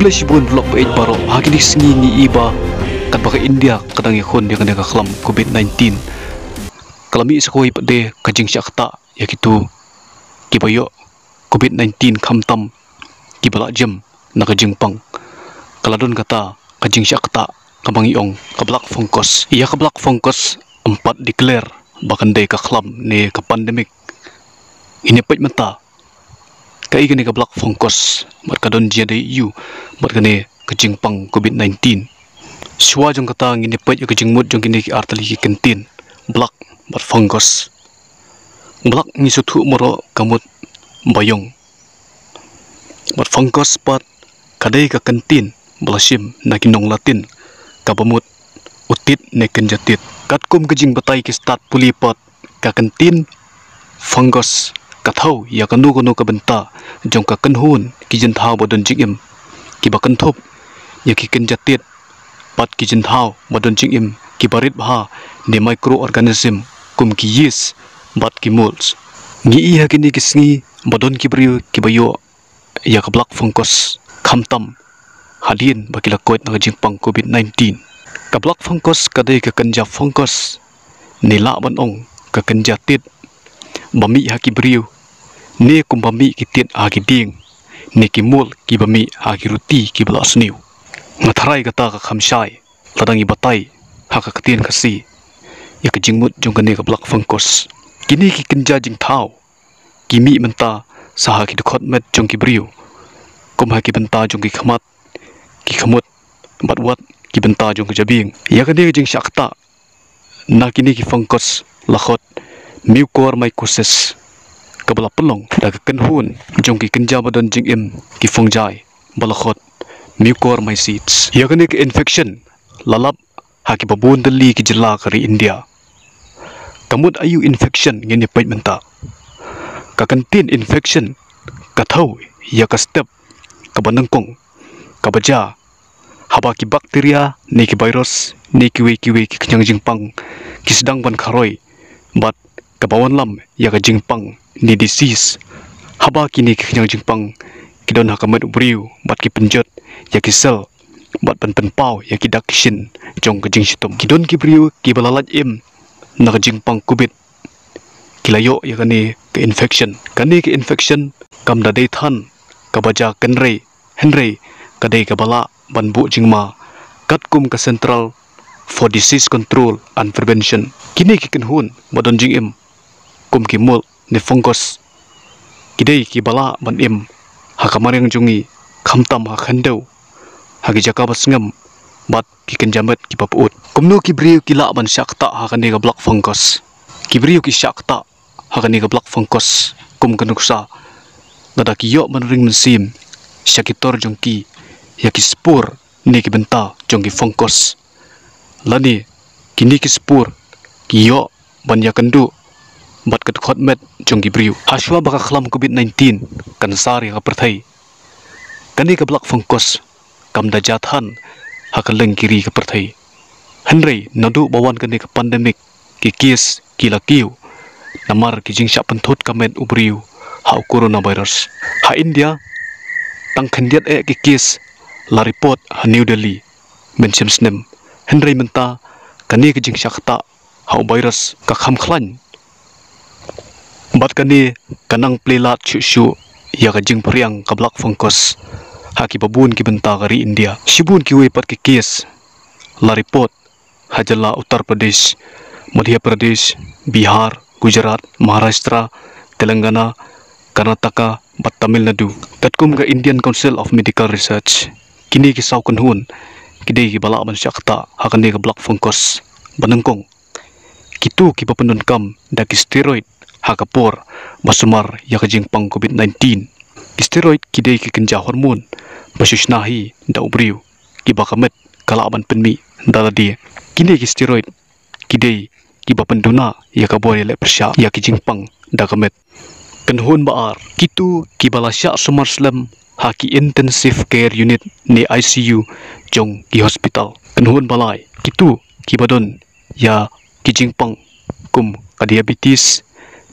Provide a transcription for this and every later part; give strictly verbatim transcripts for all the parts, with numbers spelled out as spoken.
Khublei shibun paralok ba ïeit baroh, ha kine ki sngi ngi i ba katba ka India ka dang ïakhun ïa kane ka khlam covid nineteen, ka la mih sa kawei pat de ka jingshah ktah ïa kito kiba ïoh covid nineteen, khamtam kiba la jem na ka jingpang. Ka la don kata ka jingshah ktah kaba ngi ong ka black fungus. Ïa ka black fungus ym pat declare ba kan dei ka khlam ne ka pandemic. Ngin ïa peit mynta kaei kane ka black fungus bad ka don jingïadei aïu bad kane ka jingpang covid nineteen. Shuwa jong kata ngin ïa peit ïa ka jingmut jong kine ki artylli ki kyntien, black bad fungus. Black ngi sngewthuh baroh ka mut ba ïong, bad fungus pat ka dei ka kyntien ba la shim na ki nong Latin kaba mut u tit ne kynja tit. Katkum ka jingbatai ki stad pule pat, ka kyntien fungus ka thew ïa kano kano ka bynta jong ka kynhun ki jingthaw ba don jingim kiba kynthup ïa ki kynja tit bad ki jingthaw ba don jingim kiba rit bha ne microorganism kum ki yeast bad ki molds. Ngi i ha kine ki sngi ba don ki briew kiba ïoh ïa ka black fungus, khamtam hadien ba ki la koit na ka jingpang covid nineteen. Ka black fungus ka dei ka kynja fungus, ne lah ban ong ka kynja tit ba mih ha ki briew, ne kumba mih ki tit ha ki dieng, ne ki mold kiba mih ha ki ruti kiba la sniew. Nga tharai kata ka kham shai lada ngi batai ha ka ktien Khasi ïa ka jingmut jong kane ka black fungus. Kine ki kynja jingthaw ki mih mynta sa ha ki dkhot met jong ki briew, kum ha ki bynta jong ki khmat, ki khmut, bad wat ki bynta jong ka jabieng. Ïa kane ka jingshah ktah na kine ki fungus la khot mucormycosis, kaba la pynlong da ka kynhun jong ki kynja ba don jingim, ki fungi, ba la khot mucormycetes. Ïa kane ka infection la lap ha kiba bun tylli ki jylla ka ri India. Ka mut aïu infection ngin ïa peit mynta. Ka kyntien infection ka thew ïa ka step kaba nyngkong kaba jia haba ki bacteria ne ki virus ne kiwei kiwei ki khñiang jingpang ki sdang ban kharoi bad kaba wanlam ïa ka jingpang ne disease. Haba kine ki khñiang jingpang ki don ha ka met u briew bad ki pynjot ïa ki cell bad ban pynpaw ïa ki dak ki shin jong ka jingshitom. Ki don ki briew kiba la lait im na ka jingpang covid, ki la ïoh ïa kane ka infection. Kane ka infection kam da dei than kaba jia kynrei, hynrei ka dei kaba lah ban buh jingma katkum ka Centre for Disease Control and Prevention. Kine ki kynhun ba don jingim kum ki mold ne fungus, ki dei kiba lah ban im ha ka mariang jong ngi, khamtam ha khyndew, ha ki jaka ba sngem bad ki kynja met kiba pyut. Kumno ki briew ki lah ban shah ktah ha kane ka black fungus? Ki briew ki shah ktah ha kane ka black fungus kum ka nuksa lada ki ïoh ban ring mynsiem sha ki tor jong ki ïa ki spore ne ki bynta jong ki fungus, lane kine ki spore ki ïoh ban ïakynduh bad ka dkhot met jong ki briew. Hashwa ba ka khlam covid nineteen kan sar ïa ka pyrthei, kane ka black fungus kam da jia than ha kylleng ki ri ka pyrthei. Hynrei naduh ba wan kane ka pandemic, ki case ki la kiew namar ki jingshah pynthut ka met u briew ha u coronavirus. Ha India, tang khyndiat eh ki case la report ha New Delhi mynshem snem. Hynrei mynta kane ka jingshah ktah ha u virus ka kham khlaiñ, bad kane ka nang plie lad shuh shuh ïa ka jingphriang ka black fungus ha kiba bun ki bynta ka ri India. Shibun kiwei pat ki case la report ha jylla Uttar Pradesh, Madhya Pradesh, Bihar, Gujarat, Maharashtra, Telangana, Karnataka bad Tamil Nadu. Katkum ka Indian Council of Medical Research, kine ki saw kynhun ki dei kiba lah ban shah ktah ha kane ka black fungus. Ba nyngkong, kito kiba pyndonkam da ki steroid ha ka por ba sumar ïa ka jingpang covid nineteen. Ki steroid ki dei ki kynja hormone ba shu shna hi da u briew, kiba ka met ka lah ban pynmih da lade. Kine ki steroid ki dei kiba pynduna ïa ka bor ïaleh pyrshah ïa ki jingpang da ka met. Kynhun ba ar, kito kiba la shah sumar slem ha ki intensive care unit ne I C U jong ki hospital. Kynhun ba lai, kito kiba don ïa ki jingpang kum ka diabetes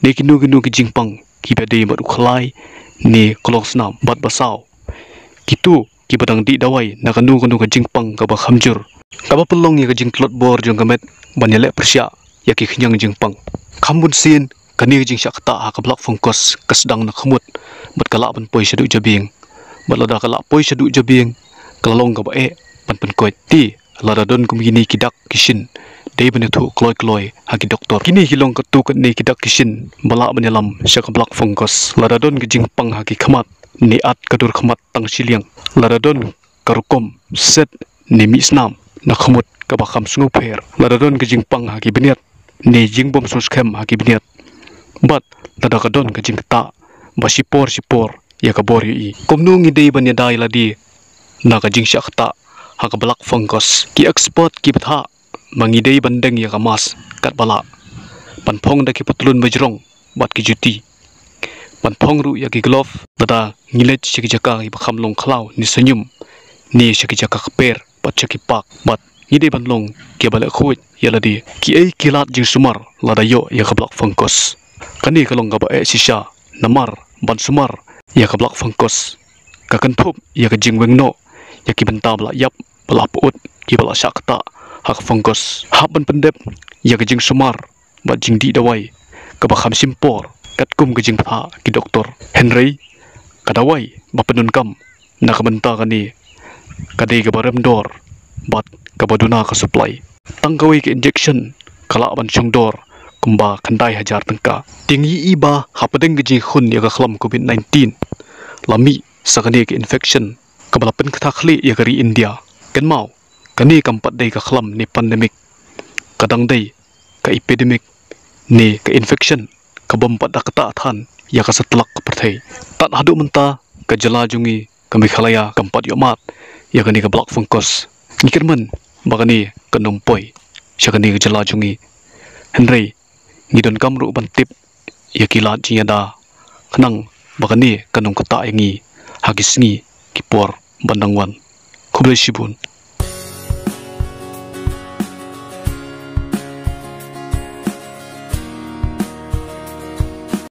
ne kino kino ki jingpang kiba dei bad u khlai ne ka longsnam. Bad ba saw, kito kiba dang dih dawai na kano kano ka jingpang kaba kham jur, kaba pynlong ïa ka jingtlot bor jong ka met ban ïaleh pyrshah ïa ki khñiang jingpang. Kham bun sien, kane ka jingshah ktah ha ka black fungus ka sdang na khmut bad ka lah ban poi shaduh jabieng. Bad lada ka lah poi shaduh jabieng, ka la long kaba eh ban pynkoit. Te lada don kum kine ki dak ki shin, dei ban ïathuh kloi kloi ha ki doktor. Kine ki long katto katne ki dak ki shin ba lah ban ïalam sha ka black fungus. Lada don ka jingpang ha ki khmat, ne at ka dur khmat tang shiliang. Lada don ka rukom set ne mih snam na khmut kaba kham sngewpher. Lada don ka jingpang ha ki bniat ne jingbym sngewskhem ha ki bniat. Bad lada ka don ka jingktah ba shipor shipor ïa ka bor ïohi. Kumno ngi dei ban ïada ïa lade na ka jingshah ktah ha ka black fungus? Ki expert ki bthah ba ngi dei ban deng ïa ka mask katba lah, ban phong da ki patlun bajrong bad ki juti, ban phong ruh ïa ki glove lada ngi leit sha ki jaka kiba kham long khlaw ne snium, ne sha ki jaka kper bad sha ki park. Bad ngi dei ban long kiba leh khuid ïa lade. Kiei ki lad jingsumar lada ïoh ïa ka black fungus? Kane ka long kaba eh shisha, namar ban sumar ïa ka black fungus ka kynthup ïa ka jingweng noh ïa ki bynta ba la ïap, ba la pyut, kiba la shah ktah ha ka fungus. Hap ban pyndep ïa ka jingsumar bad jingdih dawai kaba kham shim por katkum ka jingbthah ki doktor. Hynrei ka dawai ba pyndonkam na ka bynta kane ka dei kaba rem dor bad kaba duna ka supply. Tang kawei ka injection ka lah ban shong dor kumba khyndai hajar tyngka. Te ngi ïohi ba hapdeng ka jingkhun ïa ka khlam covid nineteen, la mih sa kane ka infection kaba la pynktah khlieh ïa ka ri India. Kynmaw, kane kam pat dei ka khlam ne pandemic. Ka dang dei ka epidemic ne ka infection ka bym pat da ktah than ïa ka satlak ka pyrthei. Tad haduh mynta ka jylla jong ngi ka Meghalaya kam pat ïohmad ïa kane ka black fungus. Ngi kyrmen ba kane kan ym poi sha kane ka jylla jong ngi. Hynrei ngi donkam ruh ban tip ïa ki lad jingïada khnang ba kane kan ym ktah ïa ngi ha ki sngi ki por ban dang wan. Khublei shibun.